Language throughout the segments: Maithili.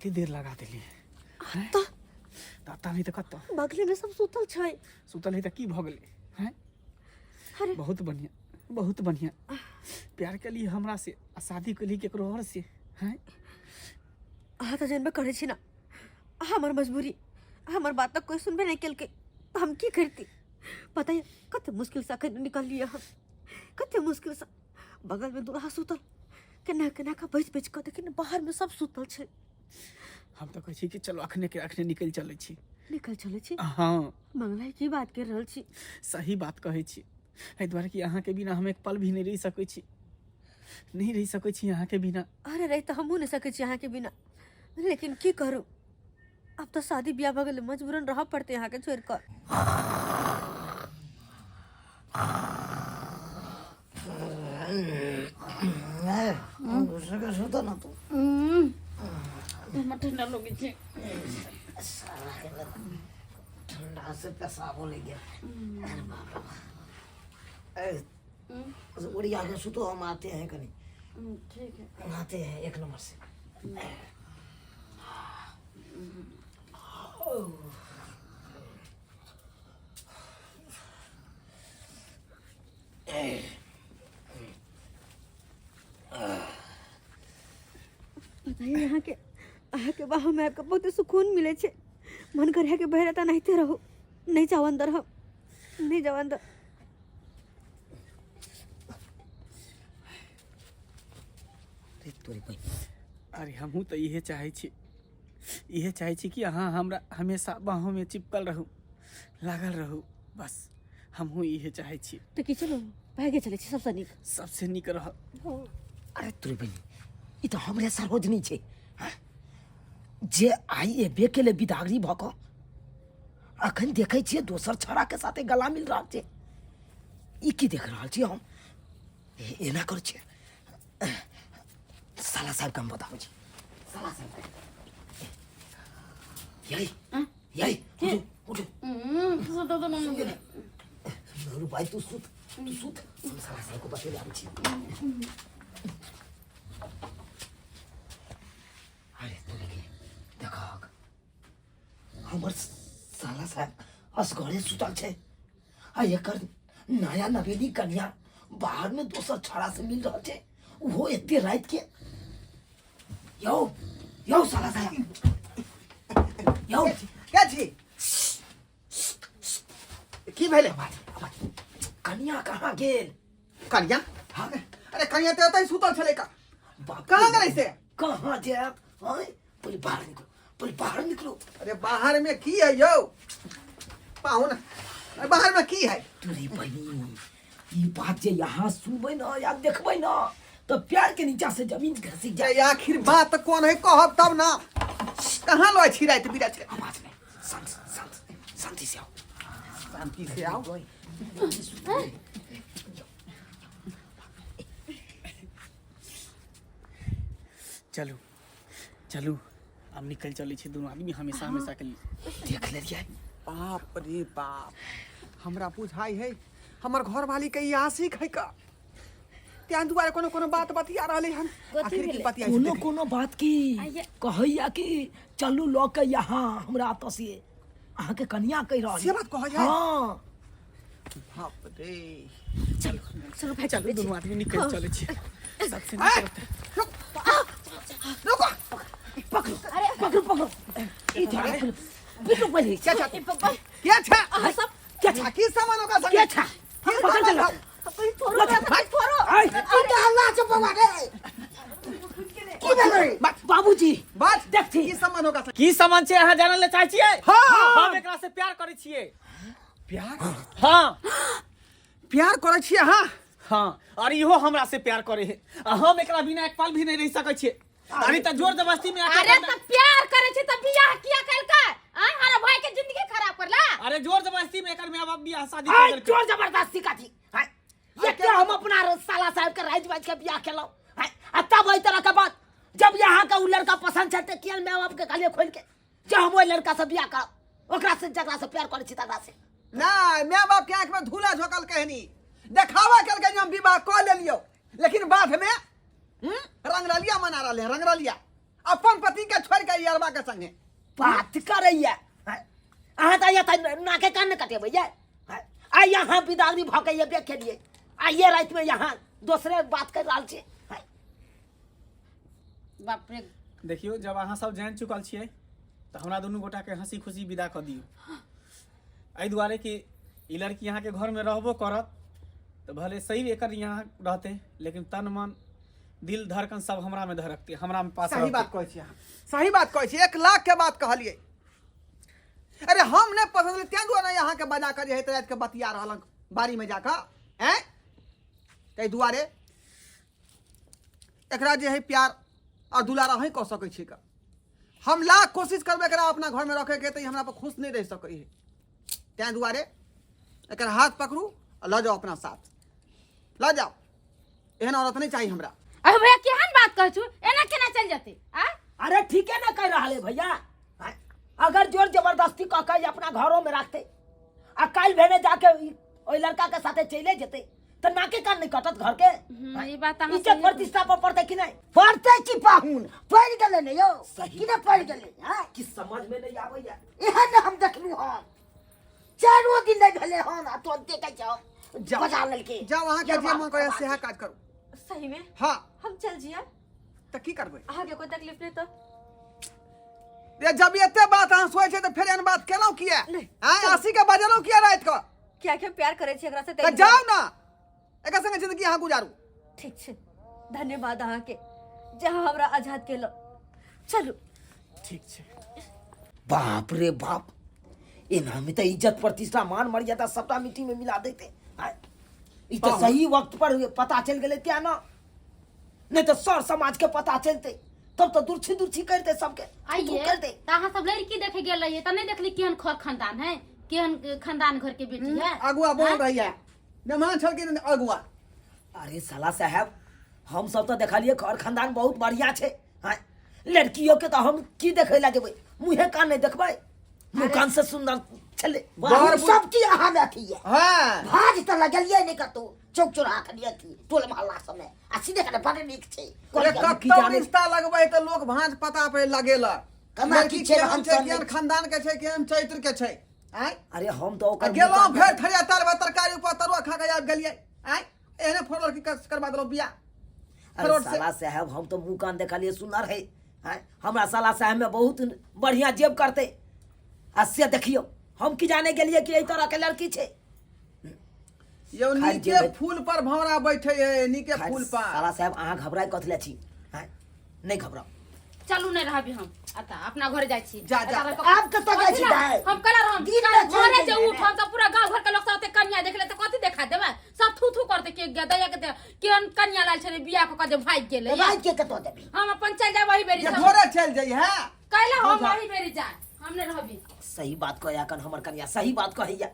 कते देर लगा देली तऽ तऽ नहि तऽ कतऽ बगले में सब सुतल छै सुतल है तऽ की भऽ गेलै हैं अरे बहुत बढ़िया बहुत बढ़िया प्यार केली हमरा से आ शादी केली केकरो और से हैं अहाँ तऽ जानबे करै छी ना हमर मजबूरी हमर बात तऽ कोई सुनबे नहि केलकै तऽ हम की करती पता ये कते मुश्किल से अखन निकललियै हम कते मुश्किल से बगल में दूल्हा सुतल केना केना कऽ बचि बचि कऽ देखिन बाहर में सब सुतल छै हम तऽ कहै छी कि चलो अखने के अखने निकलि चलै छी निकल चलै छी हँ मंगला की बात कर रहल छी सही बात कहै छी एहि दुआरे कि अहाँके बिना हम एक पल भी नहि रहि सकै छी नहि रहि सकै छी अहाँके बिना अरे रहि तऽ हमहूँ नहि सकै छी अहाँके बिना लेकिन की करू आब तऽ शादी बियाह भऽ गेलै मजबूरन रहऽ पड़तै अहाँके छोड़ि कऽ घुसके सुतो ना तू हमरा ठंडा लगै छै साला के ठंडा से पेशाबो लग गया अरे बाप रे बाप। ए, उड़िया के सुतो हम आते हैं कहीं ठीक है आते हैं एक नंबर से पता है यहाँ के अहाँके बाह में आबि कऽ बहुत सुकून मिलै छै मन करे है कि बहरता नहिते रहू नहीं जाओ अंदर हम नहीं जाओ अंदर रे तोरी बहिन अरे हमहूँ तऽ इहे चाहै छी इहे चाहै छी कि अहाँ हमरा हमेशा बाहोमे चिपकल रहू लागल रहू बस हमहूँ इहे चाहै छी तऽ की चलू भागे चलै छी सबसँ नीक सबसे नीक रह अरे तोरी बहिन ई तऽ हमरे सरोजनी छै हँ? जे आइ एबे केले बिदागरी भऽ कऽ अखन देखै छियै दोसर छौड़ाके साथे गला मिल रहल छै ई की देख रहल छी हम एना करै छियै साला साहब के हम बताबै छी साला साहब के यही यही उठो उठो सुतो तो मम्मी अरे भाई तू सुत तू सुत हम साला साहब को बतेले आबै छी अरे तू लेके देखक हमर साला साहब असगरे सुतल छै आ एकर नया नवेली कन्या बाहर में दोसर छाड़ा से मिल रहल छै ओहो एते रात के यौ यौ साला साहब यौ के छी की भेलै आवाज आवाज कन्या कहाँ गेल कनिया हाँ अरे कनिया तऽ एतै सुतल छलै का बाप कहाँ रे, गेलै से कहाँ जायब आँय पहिले बाहर निकलो पहिले बाहर निकलो अरे बाहर में की है यौ पाहुन अरे बाहर में की है तोरी बहिन ई बात जे यहाँ सुनबै न या देखबै न तऽ प्यार के नीचा से जमीन घसक जाए जे आखिर बात कोन है कहब तब ना कहाँ लय छी राति बिराति के? आवाज नहीं शांत शांत शांति से आओ शांति से आओ चलू चलू आब निकलि चलै छी दुनू आदमी हमेशा हमेशा के लिए देख लेलियै बाप रे बाप हमरा बुझाइ है हमर घरवाली के ई आशिक है का त्यान दुआरे कोनो कोनो बात बतिया रहले हन कथी आखिर की भेलै? बतिया कोनो कोनो बात की कहैया कि चलू लऽ के यहाँ हमरा एतऽ से अहाँके कनिया कहि रहल से बात कहै है? हाँ बाप रे चलो चलो भाई चलू दुनू आदमी निकलि चलै छी सबसे ए, नीक रहतै। रुक रुको पकड़ो पकड़ो पकड़ो ई ध्यान पकड़ो बिटू पहिले क्या छा ए पप्पा क्या छा अहाँ सब क्या छा की सामान ओकरा संगे क्या छा की पकड़ सामान चलो हौ? छोड़ो भाई छोड़ो आई तू तो हल्ला छौ बौआ रे की भेलै बाबूजी बात देखथी। की सामान ओकरा संगे की सामान छै अहाँ जानल ले चाहै छियै हाँ। हम एकरा से प्यार करै छियै प्यार हाँ प्यार करै छियै अहाँ हाँ और इहो हमरा से प्यार करे है आ हम एकरा बिना एक पल भी नहीं रह सकै छियै अरे त जोर जबरदस्ती में आके अरे त प्यार करे छै त बियाह किया कलकै आय हमारा भाई के जिंदगी खराब करला अरे जोर जबरदस्ती में एकर माय बाप बियाह शादी कर आई देलकै जोर जबरदस्ती का थी आई ये क्या हम अपना साला साहब के राज बाज के बियाह केलहुँ आई आ तब एहि तरह के बात जब यहाँ के उ लड़का पसंद छै तऽ किया माय बाप के कहलियै खोलि के जे हम ओहि लड़का से बियाह करब ओकरा से जकरा से प्यार करै छी तकरा से नहीं माय बाप के आंख में धूला झोंकल कहनी देखावा केलकै जे हम विवाह कऽ लेलियौ लेकिन बाद में रंगरलिया मना रहले हैं, रंगरलिया अपन पति के छोड़ के ई अरबा के संगे बात करैया। अहाँ तऽ एतऽ नाके कान ने कटेबै ये। आ यहाँ बिदागरी भऽ के एबे केलियै, आइए रातिमे यहाँ दोसरे बात कर रहल छी। बाप रे। देखियौ, जब अहाँ सब जानि चुकल छियै तऽ हमरा दुनू गोटाके हँसी खुशी विदा कऽ दियौ, एहि दुआरे कि ई लड़की अहाँके घरमे रहबो करत तऽ भले सही एकर यहाँ रहतै, लेकिन तन मन दिल धड़कन सब हमरामे धड़कतै, हमरामे पास सही रहतै। बात कहै छी अहाँ, सही बात कहै छी, 1 लाख के बात कहलियै। अरे हम नहि पसंद तें दुआरे अहाँके बजा कऽ जे है राति के बतिया रहल बाड़ी में जाकऽ, आँय? ताहि दुआरे एकरा जे है प्यार और दुलार अहीं कऽ सकै छी। हम लाख कोशिश करबै एकरा अपना घरमे रखैके तऽ ई हमरा पर खुश नहि रहि सकै है। तें दुआरे एकर हाथ पकड़ू आ लऽ जाउ अपना साथ, लऽ जाउ। एहन औरत नहि चाही हमरा। अरे भैया, केहन बात कहै छु, एना केना चलि जेतै? आ अरे ठीके ना कह रहल है भैया। आँय? अगर जोर जबरदस्ती कऽ के अपना घरों में रखते आ काल्हि भेने जाके ओहि लड़का के साथे चले जेते तऽ नाके कान नहीं कटत घर के। ई बात अहाँ इज्जत सही प्रतिष्ठा पर पड़ते कि नहीं? पड़ते की पाहुन पड़ गेलै ने यौ। सही। कि ने पड़ गेलै? हाँ? कि समझ में नहीं आबैया। एहन ने हम देखलू हन, चारो दिन नहीं भेलै हन आ तुरंते कहै छौ जाओ। बजा लेलकै। जाओ, अहाँके जे मन करे सएह काज करू। सही में? हाँ। हम चल जिया? तऽ की करबै? अहाँके कोई तकलीफ नहीं तऽ? रे जब एते बात अहाँ सोचै छै तऽ फेर एहन बात केलहुँ किया? नहीं। आँय, आशी के बजेलहुँ किया राति कऽ? कियाकि हम प्यार करै छी एकरा से। तऽ जाउ ने, एकर संगे जिंदगी अहाँ गुजारू। ठीक छै, धन्यवाद अहाँके जे अहाँ हमरा आजाद केलहुँ। चलू। ठीक छै। बाप रे बाप, एना में तऽ इज्जत प्रतिष्ठा मान मर्यादा सबटा मिट्टी में मिला देते। आय, ई तऽ सही वक्त पर पता चलि गेलै तें ना, नहीं तऽ सर समाज के पता चलते तब तऽ दुर्छी दुर्छी करते सबके। आइए करते। तऽ अहाँ सब लड़की देखे गेल रहियै तऽ नहि देखली केहन खर खानदान है, केहन खानदान घर के बेटी है? अगुआ बोल रही है, मेहमान छलखिन अगुआ। अरे साला साहब, हम सब तऽ देखलियै खर खानदान बहुत बढ़िया छै। हाँ, लड़कियों के तऽ हम की देखै ला जेबै, मुँहे कान नहि देखबै, मुँह कान से सुंदर छलै। बर सब की अहाँ में अथी है। हाँ। भाज तऽ लगलियै नहि कतौ, चौक चौराहा कनि अथी टोल मोहल्ला सबमे आ सीधे कने बड़ नीक छै। अरे की कतौ जाने- रिश्ता लगबै तऽ लोक भाँज पता पे लगेलक। केना लड़की की छै, केहन हम छै, सब केहन नहि- खानदान के छै, केहन चरित्र के छै। आँय? अरे हम तऽ आ ओकर गेलहुँ मुँह फेर कान- थरिया तरवा तरकारी ऊपर तरुआ खा के आबि गेलियै। आँय, एहने फोड़ लड़की करवा देलहुँ बियाह। अरे फ्रॉड से- साला साहब, हम तऽ मुँह कान देखलियै सुनर है। आँय, हमरा साला साहब में बहुत बढ़िया जेब करतै। आ से देखियौ, हम की जाने गेलियै कि एहि तरह के लड़की छै। यौ खाइ नीके जेबै। फूल पर भौरा बैठे है, नीके खाइ- फूल पर। साला साहब, अहाँ घबराइ कथी लए छी? आँय, नहि घबराउ। चलू, नहि रहबी हम अतः, अपना घर जाइ छी। जा, जा। एतऽ रह- आब कतऽ जाइ छी दाइ? हम कला रहम दिन मे चलि घरे जे जइयै उठ, हम तऽ पूरा गाँव घर के लोक सब ओते कनिया देखले तऽ कथी देखा देबै? सब थू थू करते के दैया के केहन कनिया लाल छलै बियाह कऽ के जे भागि गेलै। राति के कतऽ देबी? हम अपन चलि जायब वही बेरी। जे भोरे चलि जइहे। कैला हम वही बेरी जाय, हम नहि रहबी। सही बात कहैया कन हमर कनिया, सही बात कहैया।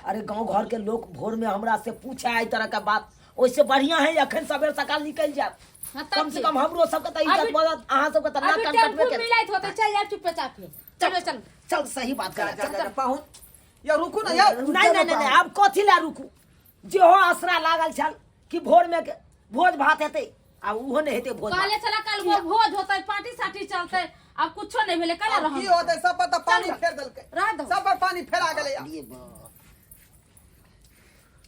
अरे गांव घर के लोग भोर में हमरा से पूछे एहि तरह के बात, ओहिसे बढ़िया है अखन सबेर सकाल निकल जाए। हाँ, तब कम से की? कम हमरो सबके तऽ इज्जत अभी- बढ़त, अहाँ सबके तऽ नाक अभी कान कटबे टेम्पू केलक। मिलाइत होते, चलि जायब चुपे चापे। चलो चलो। चल, सही बात जा कह। जा जा, पाहुन यौ, रुकू ने यौ। नहीं नहीं नहीं, आब कथी ला रुकू? जेहो आसरा लागल छल कि भोर में के भोज भात हेतै, आब उहो नहि हेतै भोज भात। कहले छला कल वो भोज होतै, पार्टी साटी चलतै, आब कुछो नहि भेलै। कला आब रहम की होतै, सब पर तऽ पानी फेर देलकै। रह दहो। सब पर पानी फेरा गेलै।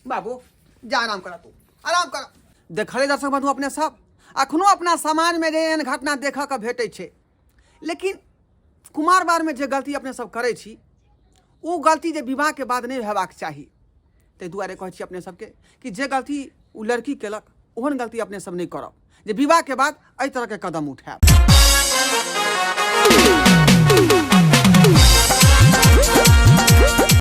बाबू, जा आराम कर, तू आराम कर। देखले दर्शक बंधु, अपने सब अखनो अपना समाज में जे एहन घटना देखऽ के भेटै छै, लेकिन कुमार बार में जे गलती अपने सब करै छी ओ गलती जे विवाह के बाद नहि हेबाक चाही। ताहि दुआरे कहै छी अपने सबके कि जे गलती ओ लड़की केलक ओहन गलती अपने सब नहि करब जे विवाह के बाद एहि तरहके कदम उठायब।